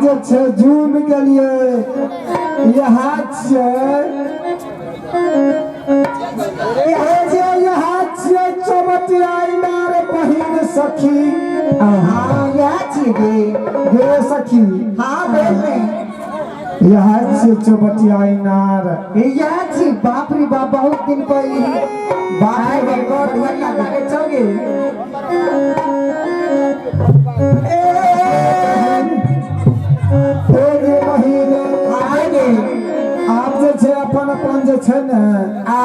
जे छै झूम गेलियै। इएह छियै, इएह छियै, इएह छियै चौबटिया इनार बहिन सखी। हाँ, इएह छियै गे। गे सखी। हाँ, बोल ने। इएह छियै चौबटिया इनार। इएह छी। बाप रे बाप, बहुत दिन पर ई बाप रे बाप, बढ़िया लागे छौ गे। ए गे बहिन। हाँ गे। आब जे छै अपन अपन जे छै ने आ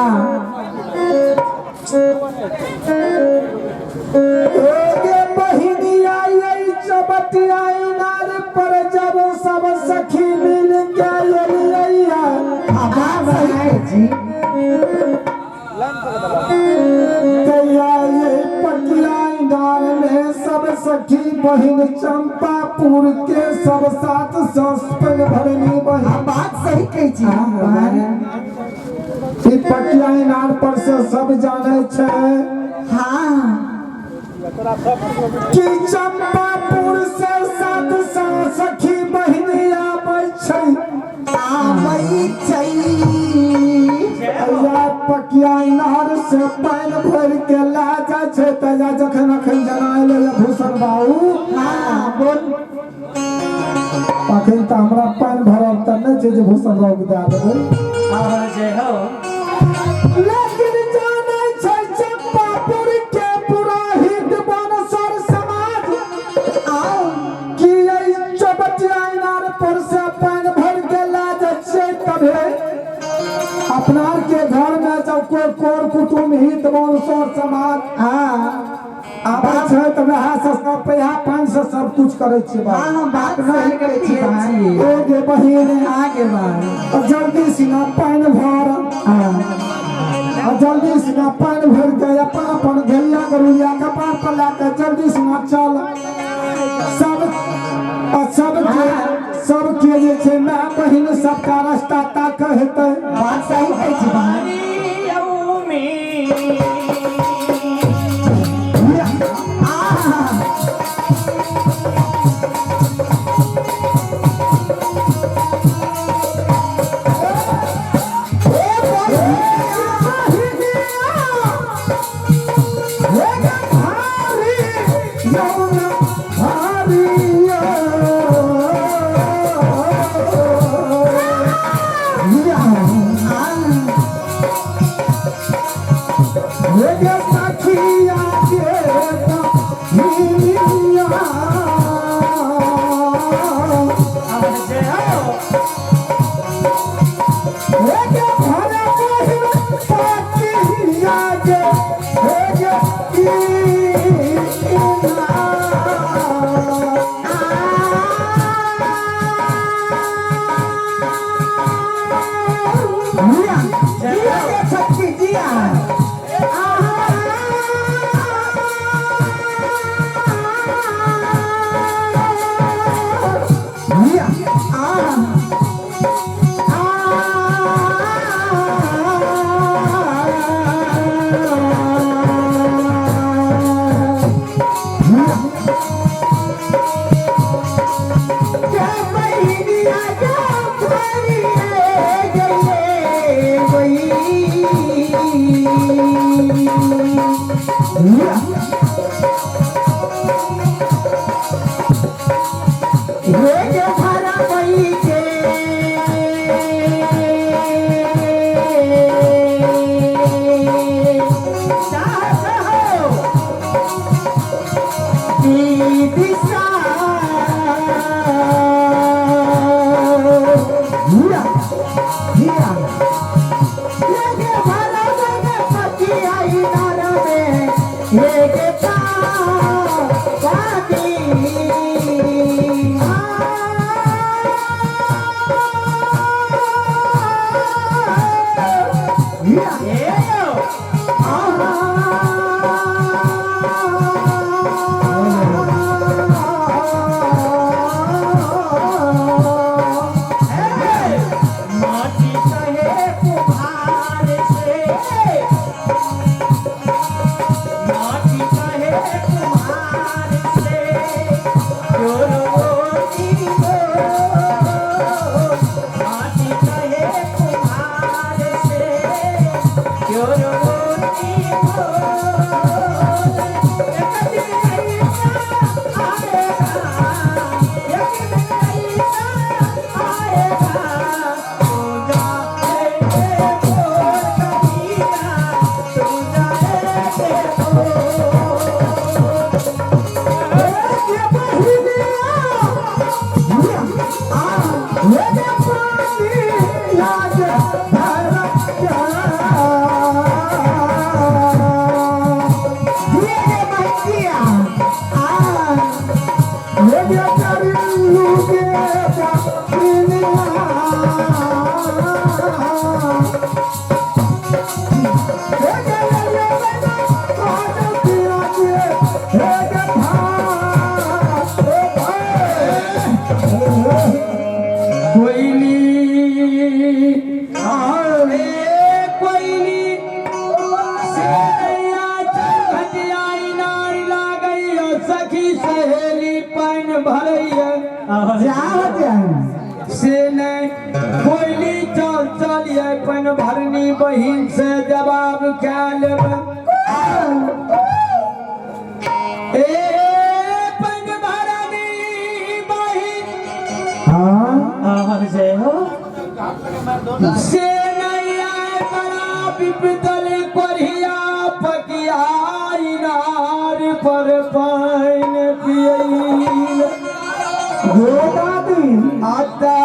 ए गे बहिनिया, ये चौबटिया इनार पर जब सब सखी मिल के एलियै, हाँ, बात सही कहै छी। तैया ये पटिया इनार में सब सखी बहिन चंपापुर के सब सात सस्पेन भरनी बहिन। हाँ, बात सही कहै छी। हाँ। ई पटिया इनार पर से सब जाने छै कि चंपापुर से 700 सखी बहिन आबै छै। आबै छै। अया पकिया इनार से पानि भरि के लए जाइ छै। तैया जखन अखन जना एलै भूषण बाबू। हाँ, बोल। अखन तऽ हमरा पानि भरब तऽ नहि छै जे भूषण बाबू के दए देबै। जय हो। लेकिन जानै छै चंपापुर के पुरोहित बनसर समाज आओ कि एहि चौबटिया इनार पर से पानि भरि के लए जाइ छियै, तभे अपना आर के घर में जब कोई कोर कुटुम्ब हित बनसर समाज आबै छै तऽ वएह से सब वएह पानि से सब कुछ करै छियै। हाँ। बाबू। हाँ, बात सही कहै छी भाई। ए गे बहिन। आगे बात। जल्दी सिना पानि भर आ जल्दी सिना पानि भरि के अपन अपन घेरिया गरुया कपार पर लए के जल्दी सिना चल। सब आ सबके सबके जे छै माय बहिन सबका रास्ता ताक हेतै। बात सही कहै छी भाई। जय हो। जिया गे छक्की जिया। लल्लू के बहिनिया। हे गे लल्लू बना काजल पीरा के, हे गे भाई, ओ भाई। कोयली ए कोयली से घटिया इनार लागैया सखी सहेली पानि भरैया जाओ जाओ से नहीं कोयली चल चल ये पानि भरनी बहिन से जवाब क्या लेबै ए पानि भरनी बहिन हाँ आहा जय हो से नहीं आए बड़ा विपदल कोरिया पकिया इनार पर पानि पियल गो दादी आता